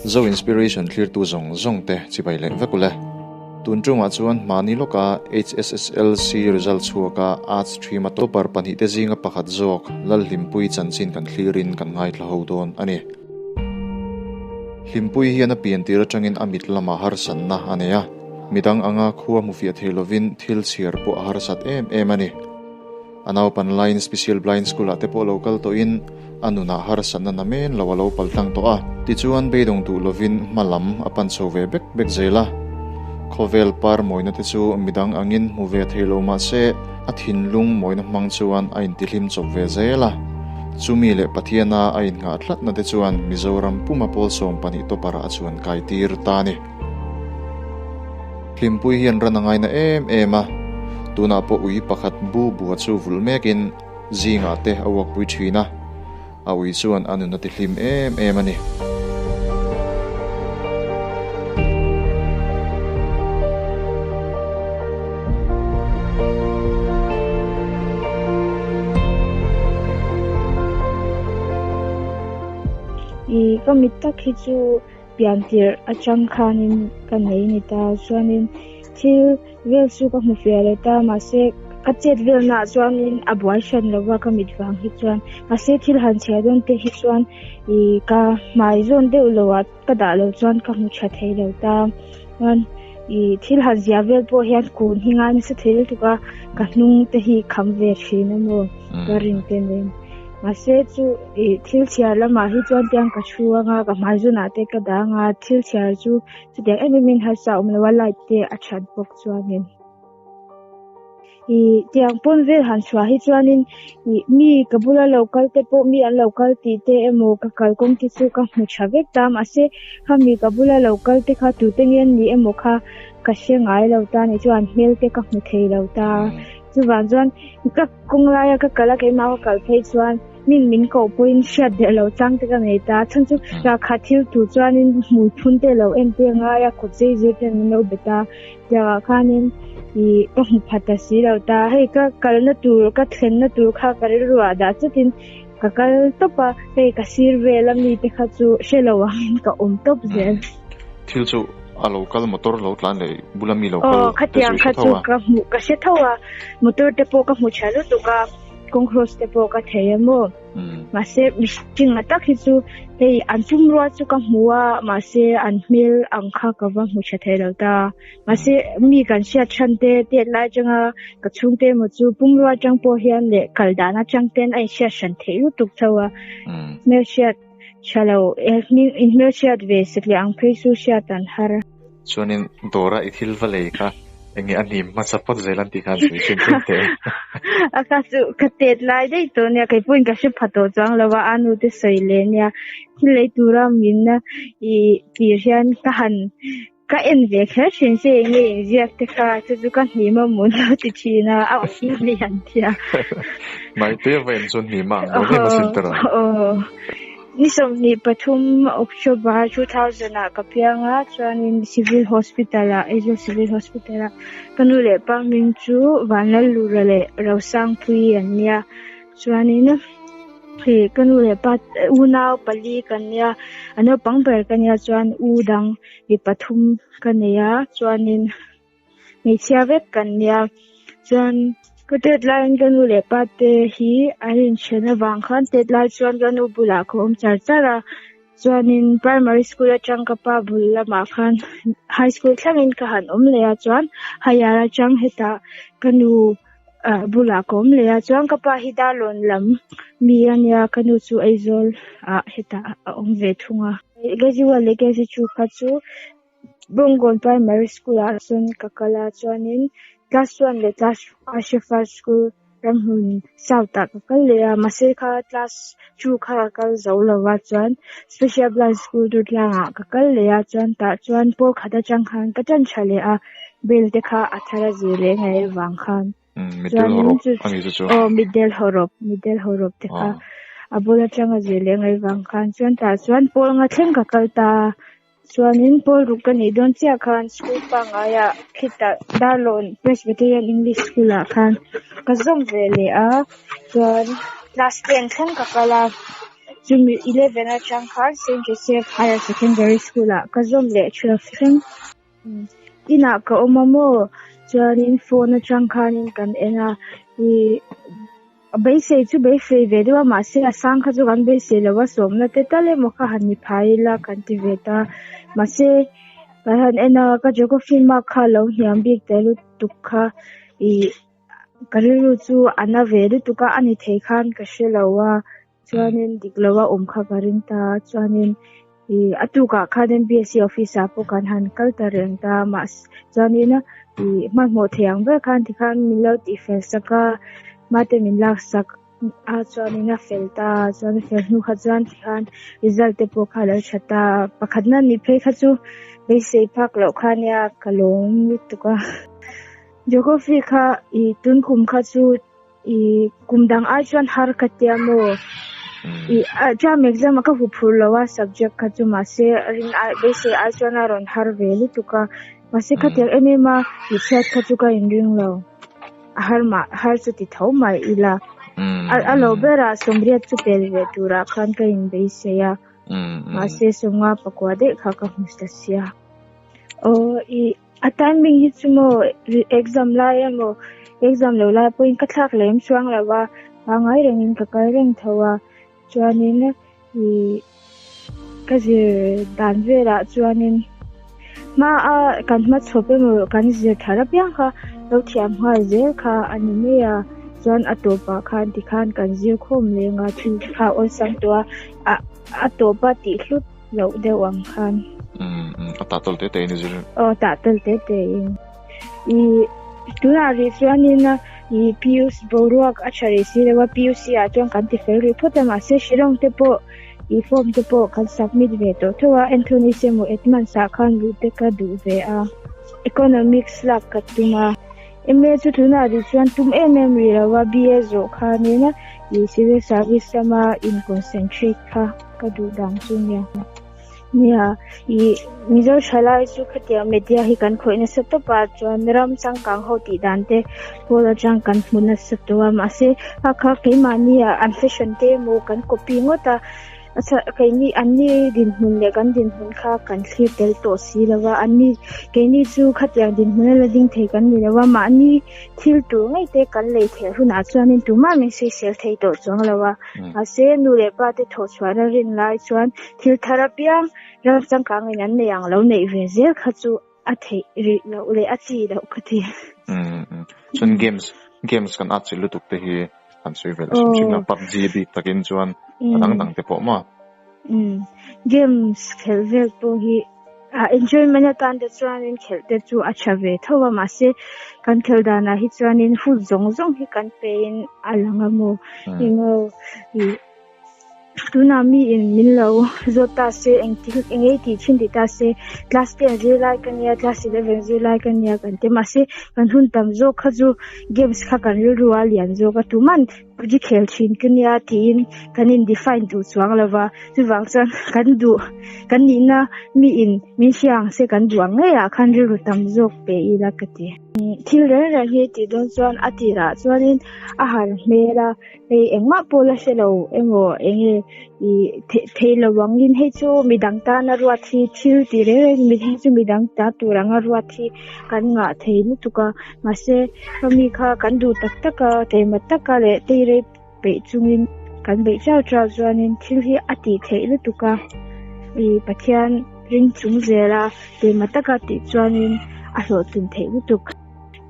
Zo Inspiration thlirtu zawng zawng te chibai leh vek ule. Tun tungah chuan hmani lawka HSSLC result chhuaka Arts stream a topper pahnihte zinga pakhat zawk Lalhlimpui chanchin kan thlirin kan ngaithla ho dawn a ni. Hlimpui hian a pian tir atangin a mit lamah harsatna a nei a, midang anga khua hmu fiah thei lovin thil chhiar pawh a harsat em em a ni. A naupan laiin Special Blind School ah te pawh lo kal tawhin a nunah harsatna na men lo a lo pal tlang tawh a. Tichuan beidawng duh lovin hma lam a pan chho ve bek bek zel a. Khawvel par mawina te chu midang angin hmu ve thei lo mah se a thinlung mawina hmang chuan a intihlim chawp ve zel a. Chumi leh Pathiana a innghah tlatna te chuan Mizoram puma pawl 12 topper ah a chuan kai tir ta a ni. Hlimpui hian ran a ngaina em em a, tunah pawh ui pakhat bu bua chu vulh mekin zingah te a uakpui thin a, a ui chuan a nun a ti hlim em em a ni. I ka mit tak hi chu Pian tirh atang khanin ka nei ni ta chuanin thil vel chu ka hmu fiah leh ta mahse ka chet velnaah chuanin a buai hran lo va ka mit vang hi chuan mahse thil han chhiah dawn te hi chuan ih ka hmai zawn deuh loh ah ka dah loh chuan ka hmu tha thei lo ta chuan ih thil han ziah vel pawh hian kun hi ngai nasa thei lutuk a ka hnung te hi kham ve thin a maw ka rin te nen. Mahse chu ih thil chhiar lamah hi chuan tiang ka thu anga ka hmai zunah te ka dang a thil chhiar chu chutiang em em in harsa a awm lo a light te a that bawk chuanin ih tiang pawn vel han chhuah hi chuanin ih mi ka bula lo kal te pawh mi an lo kal tih te emaw ka kalkawng te chu ka hmu tha vek ta mahse khami ka bula lo kal te kha tute nge an nih emaw kha ka hre ngai lo ta ni chuan hmel te ka hmu thei lo ta. Chuvang chuan ka kawng laia ka kal a keimah ka kal phei chuan min min koh pawhin hriat der lo chang te ka nei ta. Chhan chu rah khat thil tur chuanin hmui phun te lo en te a ngai a, kut zei zir ten min lo bet a. Tiangah khanin ih ka hmu phat ta si lo ta. Hei ka kalna tur ka thlenna tur kha ka rilru ah dah chutin ka kal tawp a, hei ka sir vel a mi te kha chu hre lo angin ka awm tawp zel. Thil chu a lo kal motor lo tlan leh bula mi lo kal Aw khatiang kha chu ka hmu ka hre tho a, motor te pawh ka hmu tha lutuk a, kawng cross te pawh ka thei a maw. Mahse mihring a tak hi chu hei an pumrua chu ka hmu a, mahse an hmel ang kha ka va hmu tha thei lo ta. Mahse mi kan hriat than te tet lai atanga ka chhungte emaw chu pumrua atang pawh hian leh kal dan atang ten a inhriat hran theih lutuk tho a, hmelhriat tha lo inhmelhriat ve satliah ang phei chu hriat an har. Chuanin dawra i thil va lei kha enge a hnim hmasa phawt zel an tih khan sawi hrim hrim teh. A kha chu ka tet lai daih tawh nia, kei pawhin ka hre pha tawh chuang lo a, a nu te sawi leh nia thil lei tura min i tir hian ka han ka en ve kher thin che enge inziak te kha chu chu ka hnim a mun lo ti thin a, a awm na mi an tia. Hnaite va en chuan hnim a ang dawn em asin tawrh a. Aw. Ni 23 October 2000 ah ka piang a, chuanin Civil Hospital ah, Aizawl Civil Hospital ah ka nu leh pa hming chu Vanlallura leh Rosangpuii an nia. Chuanin hei ka nu leh pa unau pali kan nia, a naupang ber ka nia chuan u dang mi pathum ka nei a, chuanin hmeichhia vek kan nia. Chuan ka tet laiin ka nu leh pa te hi an inthen avang khan tet lai chuan ka nu bulah ka awm char char a. Chuanin primary school atang ka pa bul lamah khan high school thlengin ka han awm leh a chuan higher atang hetah ka nu ah bulah ka awm leh a chuan ka pa hi Darlawn lam mi a nia ka nu chu Aizawl ah hetah a awm ve thung a. Graduate leh KG kha chu Bawngkawn Primary School ah chuan ka kal a chuanin class one leh class two kha Shepherd School ramhmun south ah ka kal leh a mahse kha class two kha ka kal zo lo va chuan Special Blind School Durtlang ah ka kal leh a chuan tah chuan pawl khat atang khan ka tan tha leh a bell te kha a thar a zir leh ngaih avang khan chuanin chu aw mitdel hawrawp mitdel hawrawp te kha a bul atanga zir leh ngaih vang khan chuan tah chuan pawl nga thleng ka kal ta. Chuanin pawl ruk ka nih dawn chiah khan school pangaiah khitah Darlawn Presbyterian English School ah khan ka zawm ve leh a, chuan class ten thleng ka kal a, chumi eleven atang khan Saint Joseph Higher Secondary School ah ka zawm leh twelve thleng. Inah ka awm a maw? Chuanin phone atang khanin kan en a, ih a beisei chu beisei ve deuh a, mahse a sang kha chu kan beisei lo a, sawmna te tal emaw kha han ni phai ila kan ti ve ta. Mahse kan han en a, ka geography mark kha a lo hniam bik ta lutuk kha ih ka rilru chu a na ve lutuk a, a ni thei khan ka hre lo a. Chuanin dik lo a awm kha ka ring ta a, chuanin ih a tukah khan MPSC office ah pawh kan han kal ta reng ta a, mahse chuanin ih hmanhmawh thei ang ber khan tikhan min lo tihfel sak a, hmate min lak sak a chuanin a fel ta a, chuan a fel hnu kha chuan tikhan result te pawh kha a lo tha ta a, pakhatna ni phei kha chu beisei phak loh kha nia ka lawm lutuk a. Geography kha ih tunkum kha chu. I kum dang ai chuan har ka tia maw? I term exam a ka hu phur lo a subject kha chu mahse rin ai beisei ai chuan a rawn har ve lutuk a mahse khatiang em em a i chhiat kha chu ka inring lo a har mah har chu ti tho mai ila a lo berah sawmriat chu pel ve turah khan ka inbeisei a mahse sawmnga pakua daih kha ka hmu ta sia. Aw i A timing hi chu maw exam lai emaw exam lo lai pawhin ka thlak lem chuang lo a, pangngai rengin ka kal reng tho a, chuanin ih ka zir dan velah chuanin hma a kan hma chhawp emaw kan zir thar apiang kha lo thiam nghal zel kha a ni mai a, chuan a tawpah khan tikhan kan zir khawm leng a thil kha awlsam tawh a, a tawpa tih hlut. loh deuh ang khan. Umm umm a tah tawl te te in i zir. Aw tah tawl te te in. I tunah rih chuanin i PUC boruak a tha rih si lo a PUC ah chuan kan ti fel rih phawt a mahse Shillong te pawh i form te pawh kan submit ve tawh tho a Anthony se maw Edmunds ah khan luh te ka duh ve a Economics lak ka tum a. MA chu tunah rih chuan tum em em rih lo a BA zawh khanin i civil service lama in concentrate kha ka duh dan chu nia. Nia, i Mizo thalai chu khatiang media hi kan khawih nasa tawp a, chuan ram changkang ho tih dan te pawl atang kan hmu nasa tawh a, mahse kha kha keimahni ah an fashion te emaw kan copy ngawt a, Keini anni dinhmun leh kan dinhmun kha kan thlir tel tawh si lo va, anni keini chu khatiang dinhmuna la ding thei kan ni lo va, mahni thil tur ngei te kan lei theih hunah chuanin tumah min sawisel thei tawh chuang lo a. Mahse, nu leh pa te thawh chhuahna rin lai chuan thil thar apiang ram changkangin an nei ang lo neih ve zel kha chu a theih rih loh leh a chi loh ka ti. Chuan games games kan at chilh lutuk te hi han sawi ve leh hrim hrim la PUBG bik takin chuan a dang dang te pawh maw? Games khelh vel pawh hi a enjoyment atan te chuanin khelh te chu a tha ve tho a mahse kan khelh danah hi chuanin hun zawng zawng hi kan pein a lang a maw eng emaw ih Tunah mi in min lo zawt ta se engtik eng ei tih thin tih ta se class ten zirlai ka nia class eleven zirlai ka nia kan ti mahse kan hun tam zawk kha chu games kha kan rilru a lian zawk a tuman PUBG khel thin ka nia tiin kan in define duh chuang lo va chuvang chuan kan duh kan nihna mi in min hria ang se kan duh ang ngei ah khan rilru tam zawk pe ila ka ti. Thil reng reng hi tih dawn chuan a tirah chuanin a har hmel a. Hei engmah pawh la hre lo emaw enge ih thei lo angin hei chu midang tana ruat hi thil tih reng reng mi hei chu midang ta tur anga ruat hi kan ngah thei lutuk a mahse khami kha kan duh tak tak a taima taka leh teirei peih chungin kan beih chau chau chuanin thil hi a tih theih lutuk a ih Pathian ring chung zela taima taka tih chuanin a hlawhtlin theih lutuk.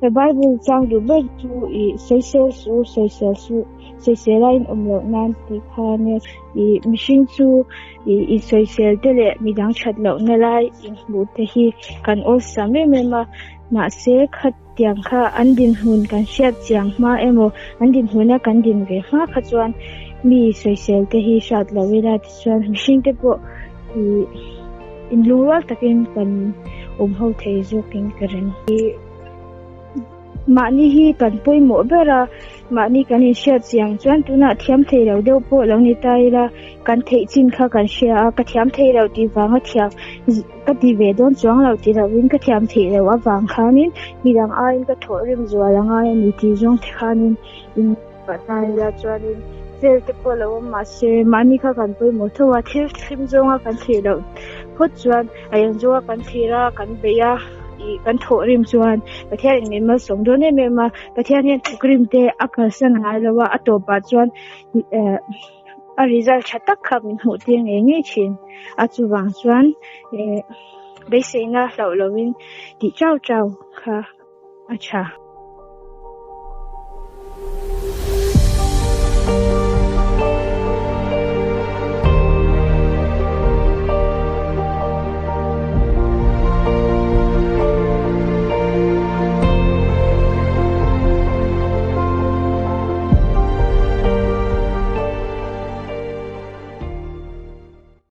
He Bible chang duh ber chu ih sawisel suh, sawisel suh, sawisel a inawm loh nan tih kha a nia. Ih mihring chu ih insawisel te leh midang that lohna lai inhmuh te hi kan awlsam em em a, mahse khatiang kha an dinhmun kan hriat chiang hma emaw an dinhmuna kan din ve hma kha chuan mi sawisel te hi hriat loh ila tichuan mihring te pawh ih inlungrual takin kan awm ho thei zawkin ka ring. Mahni hi kan pawimawh ber a, mahni kan inhriat chiang chuan tunah thiam thei lo deuh pawh lo ni ta ila, kan theih chin kha kan hria a, ka thiam thei lo tih vanga thiam ka ti ve dawn chuang lo ti lovin ka thiam theih loh avang khanin midang aiin ka thawhrim zual a ngai a ni tih zawng te khanin in pah ta ila chuanin vel te pawh lo awm mahse mahni kha kan pawimawh tho a, thil thlim zawnga kan thlir loh phawt chuan a eng zawnga kan thlir a, kan beih a, ih kan thawhrim chuan Pathian in min malsawm dawn em em a, Pathian hian thawkrim te a kalsan ngai lo a, a tawpah chuan eh a result tha tak kha min hmuh tir ngei ngei thin a, chuvang chuan eh beiseina hlauh lovin tih chau chau kha a tha.